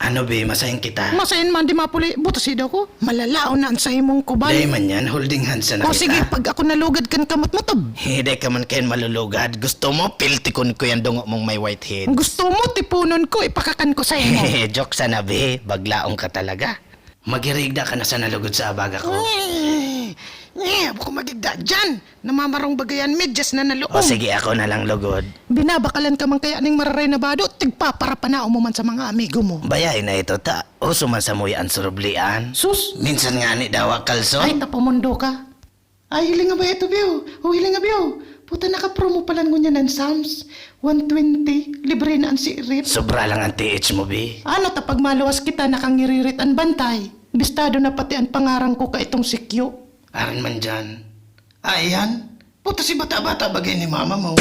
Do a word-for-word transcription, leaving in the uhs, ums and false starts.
Ano, be? Masain kita? Masain man di mapuli, butasi daw ko. Malalaon na an sa imong kuban. Dai man yan, holding hands na O kita. Sige, pag ako nalugad kan kamot mo, tab. Hindi ka man kayan malulugad. Gusto mo, piltikon ko yan dungo mong may white head. Gusto mo, tipunon ko, ipakakan ko sa imo. Joke sana, be. Baglaong ka talaga. Magirigda ka na sa nalugod sa abaga ko. Eh, eh, ako magigda dyan. Namamarong bagayan, medyas na naloong. O sige, ako na lang lugod. Binabakalan ka man kaya ning mararay na bado, tigpaparapanaw mo man sa mga amigo mo. Bayay na ito, ta. Uso man sa muya an surublian. Sus! Minsan nga ni dawa kalso. Ay, tapamundo ka. Ay, hiling nga ba ito, Biyo? O, hiling nga, Biyo? Puta, naka-promo pala ngunyan ang Sam's. One twenty, libre na ang sirip. Sobra lang ang T H mo, be. Ano ta pag maluwas kita, nakangiririt an bantay? Bistado na pati an pangaran ko ka itong sikyo. Arin man dyan. Ah, iyan? Puta, si bata-bata bagay ni mama mo.